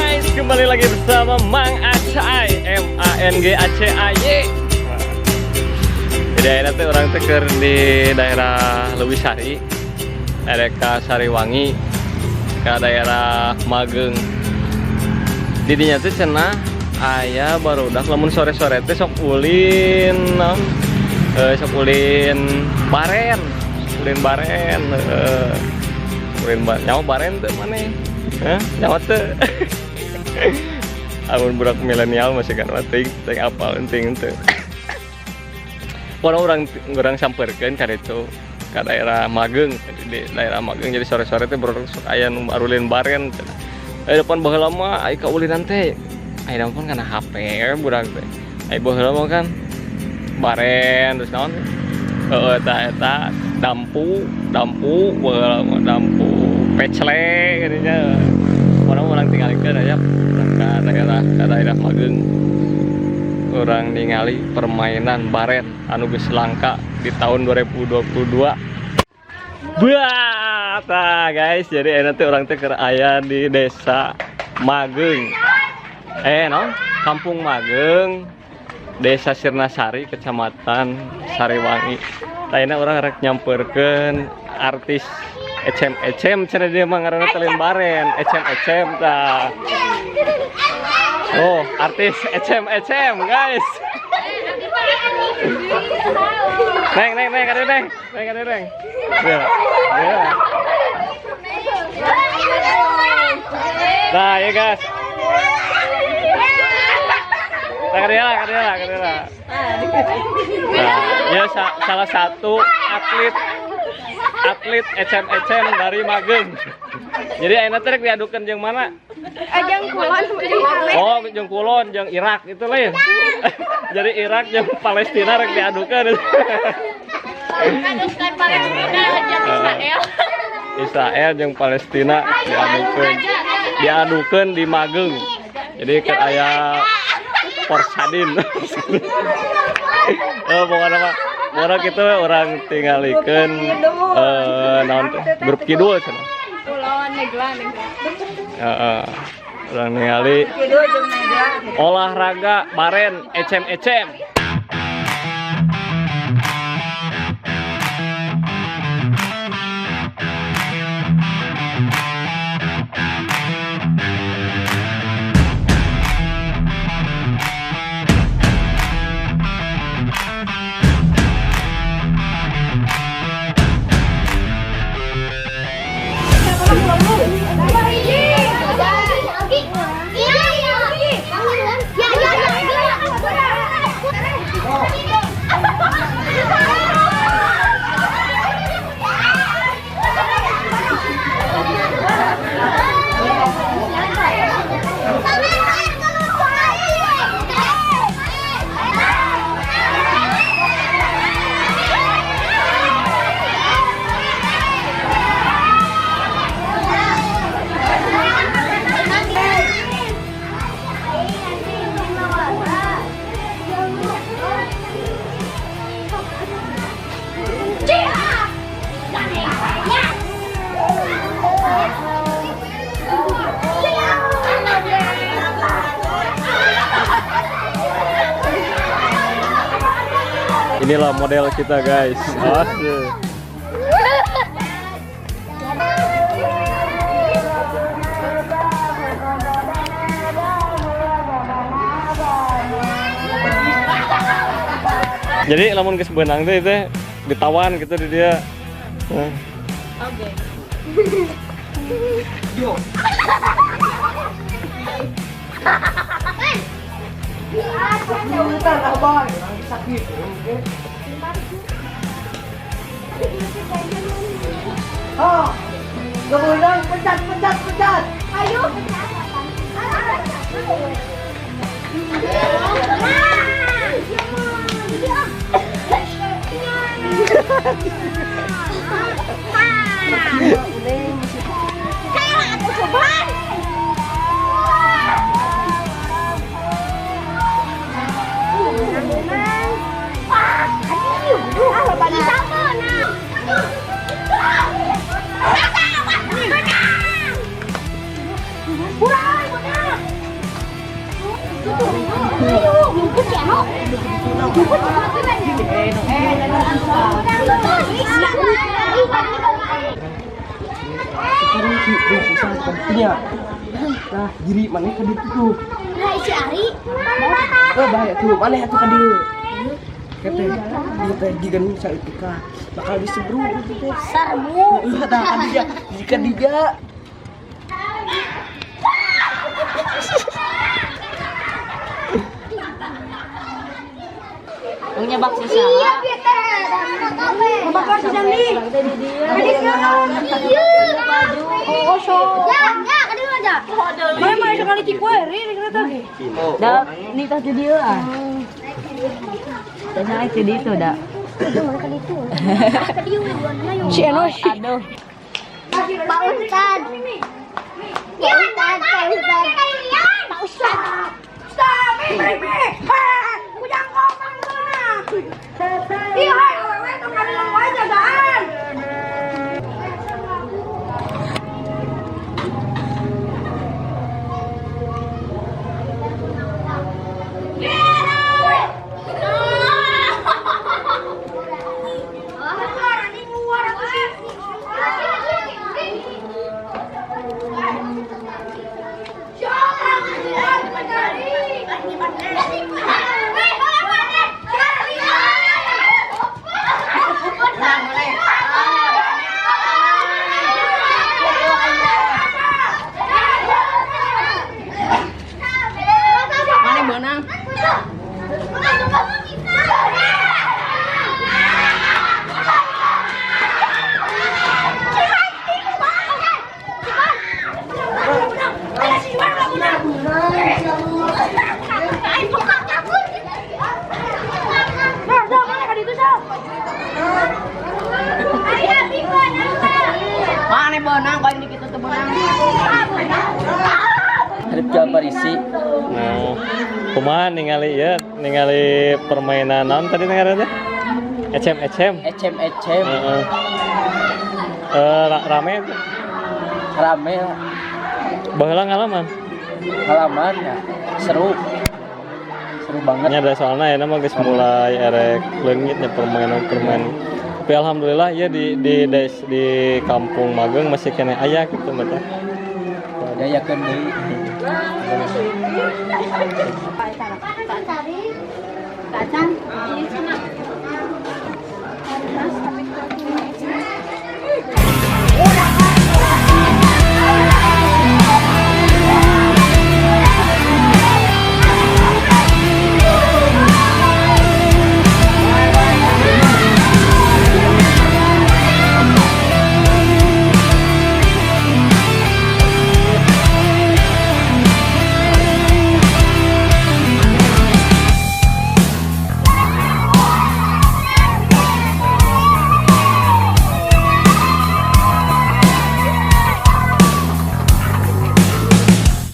Guys, kembali lagi bersama Mang Acai, M A N G A C A Y. Jadi ayeuna teh urang teh keur di daerah Leuwisari, erek ka Sariwangi, ka daerah Mageung. Di dinya teh cenah aya barudak lamun sore-sore teh sok ulin naon? Sok ulin baren, sok ulin baren, sok ulin nyawa baren teh maneh? Hah? Nyawa teh? Amun budak milenial masih kan mah teuing teuing apal teuing teu. Orang orang samperkeun ka ditu, ka daerah Mageung, di daerah Mageung. Jadi sore-sore teh baru sok aya nu arulin baren cenah. Depan baheula mah ai kaulinan teh ayeuna pun kana HP budak teh. Ai baheula mah kan baren terus naon? Heeh, eta eta dampu, dampu baheula mah dampu pecle geuning nya. Urang urang tinggalikeun aya urang ka daerah Mageung. Urang ningali permainan baren anu geus langka di tahun 2022. Buah, tah guys, jadi enak teh urang teh keur aya di desa Mageung. Naon? Kampung Mageung, Desa Sirnasari, Kecamatan Sariwangi. Tah ayeuna urang rek nyamperkeun artis Ecem Ecem cenah dia mah ngaranna teh lain baren, Ecem Ecem tah. Oh, artis Ecem Ecem, guys. Neng, neng, neng, kade neng, neng, kade neng. Ya, ya. Nah, ya guys. Nah, kade lah, kade lah, kade lah. Nah, ya salah satu atlet Ecem Ecem dari Mageung. Jadi ayeuna teh rek diadukeun jeung mana? Ajang kulon jeung Oh, jeung kulon, jeung Irak itu lain. Jadi Irak jeung Palestina rek diadukeun. Adukan Palestina jeung Israel. Israel jeung Palestina diadukeun. Diadukeun di Mageung. Jadi keur aya Porsadin. Oh, pokoknya mah pokoknya kitu we urang tingalikeun naon teh? Grup kidul cenah. Kulon negla negla. Heeh. Urang ningali Kidul jeung negla. Olahraga baren ecem ecem. Inilah model kita guys. Asik. Jadi lamun geus beunang teh teh ditawan gitu di dia. Nah. Oke. Oh, kemenang pecat pecat pecat. Ayo. Jemput ya, no. Jemput. Punya. Nah, diri mana ka ditu tuh. Nah, si Ari. Oh, bahaya tuh. Mana atuh ka dieu. Kete, dia teh jiga nu saeutik ka. Bakal disebru gitu teh. Serbu. Tah ka dia, jika dia. Punya bakso Iya, Bakar si Dandi. Iya. Oh, so. Ya, ya, kadieu aja. Mana mana sekali cikueri di kereta ge. Da, ni tas jadi ah. Dan saya jadi itu dah. Si Enos. Aduh. Pak Ustad. Pak Ustad, Pak Ustad. Pak Ustad. Stop, bebe. Kujang komang sana. Iya, hai, awewe tong kadilang wae jagaan. Mana benang? Mana benang? Kau ini kita tuh benang. Harip Jabar isi. Nah, kumaha ningali ya, ningali permainan naon tadi ngaranna teh? Ecem ecem. Ecem ecem. Heeh. Rame Rame lah. Baheula ngalaman. Halaman ya. Seru. Seru banget. Nya ada soalnya ya nama geus mulai erek leungit nya permainan-permainan. Tapi alhamdulillah ya di kampung Mageng masih keneh aya gitu mah teh. Dayakeun deui. Kacang.